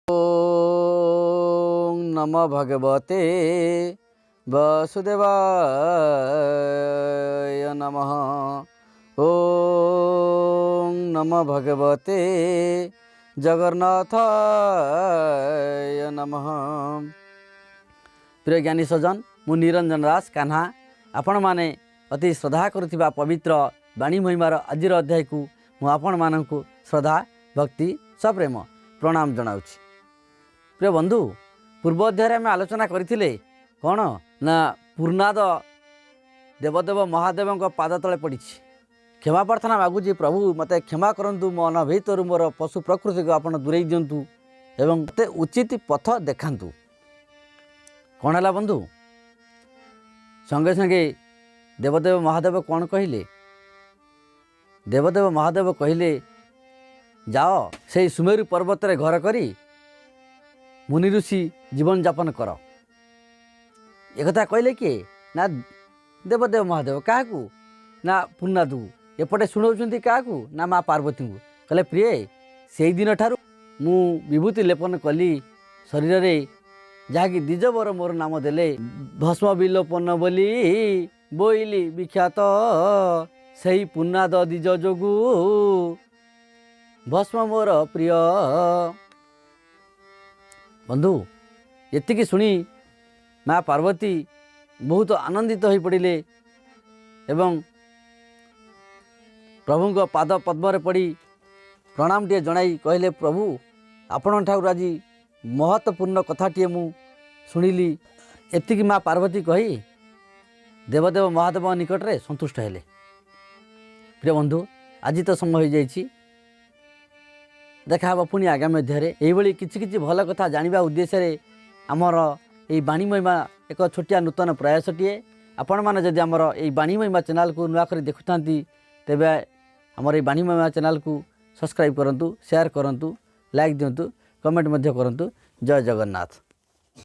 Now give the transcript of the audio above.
ଓଁ ନମୋ ଭଗବତେ ବାସୁଦେବାୟ ନମଃ। ଓଁ ନମୋ ଭଗବତେ ଜଗନ୍ନାଥାୟ ନମଃ। ପ୍ରିୟ ଜ୍ଞାନୀ ସଜ୍ଜନ, ମୁଁ ନିରଞ୍ଜନ ଦାସ କାହ୍ନା ଆପଣମାନେ ଅତି ଶ୍ରଦ୍ଧା କରୁଥିବା ପବିତ୍ର ବାଣୀ ମହିମାର ଆଜିର ଅଧ୍ୟାୟକୁ ମୁଁ ଆପଣମାନଙ୍କୁ ଶ୍ରଦ୍ଧା, ଭକ୍ତି, ସପ୍ରେମ ପ୍ରଣାମ ଜଣାଉଛି। ପ୍ରିୟ ବନ୍ଧୁ, ପୂର୍ବ ଅଧ୍ୟାୟରେ ଆମେ ଆଲୋଚନା କରିଥିଲେ କ'ଣ ନା ପୂର୍ଣ୍ଣାଦ ଦେବଦେବ ମହାଦେବଙ୍କ ପାଦ ତଳେ ପଡ଼ିଛି, କ୍ଷମା ପ୍ରାର୍ଥନା ମାଗୁଛି, ପ୍ରଭୁ ମୋତେ କ୍ଷମା କରନ୍ତୁ, ମନ ଭିତରୁ ମୋର ପଶୁ ପ୍ରକୃତିକୁ ଆପଣ ଦୂରେଇ ଦିଅନ୍ତୁ ଏବଂ ମୋତେ ଉଚିତ ପଥ ଦେଖାନ୍ତୁ। କ'ଣ ହେଲା ବନ୍ଧୁ? ସଙ୍ଗେ ସଙ୍ଗେ ଦେବଦେବ ମହାଦେବ କ'ଣ କହିଲେ? ଦେବଦେବ ମହାଦେବ କହିଲେ, ଯାଅ ସେଇ ସୁମେରୁ ପର୍ବତରେ ଘର କରି ମୁନି ଋଷି ଜୀବନଯାପନ କର। ଏକଥା କହିଲେ କିଏ ନା ଦେବଦେବ ମହାଦେବ। କାହାକୁ ନା ପୂର୍ଣ୍ଣାଦକୁ। ଏପଟେ ଶୁଣାଉଛନ୍ତି କାହାକୁ ନା ମା ପାର୍ବତୀଙ୍କୁ। କହିଲେ, ପ୍ରିୟେ, ସେଇଦିନ ଠାରୁ ମୁଁ ବିଭୂତି ଲେପନ କଲି ଶରୀରରେ, ଯାହାକି ଦ୍ୱିଜବର ମୋର ନାମ ଦେଲେ। ଭସ୍ମ ବିଲୋପନ ବୋଲି ବୋଇଲି ବିଖ୍ୟାତ, ସେଇ ପୂର୍ଣ୍ଣାଦ ଦ୍ୱିଜ ଯୋଗୁ ଭସ୍ମ ମୋର ପ୍ରିୟ। ବନ୍ଧୁ, ଏତିକି ଶୁଣି ମା ପାର୍ବତୀ ବହୁତ ଆନନ୍ଦିତ ହୋଇପଡ଼ିଲେ ଏବଂ ପ୍ରଭୁଙ୍କ ପାଦ ପଦ୍ମରେ ପଡ଼ି ପ୍ରଣାମଟିଏ ଜଣାଇ କହିଲେ, ପ୍ରଭୁ, ଆପଣଙ୍କ ଠାରୁ ଆଜି ମହତ୍ତ୍ୱପୂର୍ଣ୍ଣ କଥାଟିଏ ମୁଁ ଶୁଣିଲି। ଏତିକି ମା ପାର୍ବତୀ କହି ଦେବଦେବ ମହାଦେବଙ୍କ ନିକଟରେ ସନ୍ତୁଷ୍ଟ ହେଲେ। ପ୍ରିୟ ବନ୍ଧୁ, ଆଜି ତ ସମୟ ହୋଇଯାଇଛି, ଦେଖା ହେବ ପୁଣି ଆଗାମୀ ଅଧ୍ୟାୟରେ। ଏଇଭଳି କିଛି କିଛି ଭଲ କଥା ଜାଣିବା ଉଦ୍ଦେଶ୍ୟରେ ଆମର ଏଇ ବାଣୀ ମହିମା ଏକ ଛୋଟିଆ ନୂତନ ପ୍ରୟାସଟିଏ। ଆପଣମାନେ ଯଦି ଆମର ଏଇ ବାଣୀ ମହିମା ଚ୍ୟାନେଲକୁ ନୂଆ କରି ଦେଖୁଥାନ୍ତି, ତେବେ ଆମର ଏଇ ବାଣୀ ମହିମା ଚ୍ୟାନେଲକୁ ସବସ୍କ୍ରାଇବ୍ କରନ୍ତୁ, ସେୟାର କରନ୍ତୁ, ଲାଇକ୍ ଦିଅନ୍ତୁ, କମେଣ୍ଟ ମଧ୍ୟ କରନ୍ତୁ। ଜୟ ଜଗନ୍ନାଥ।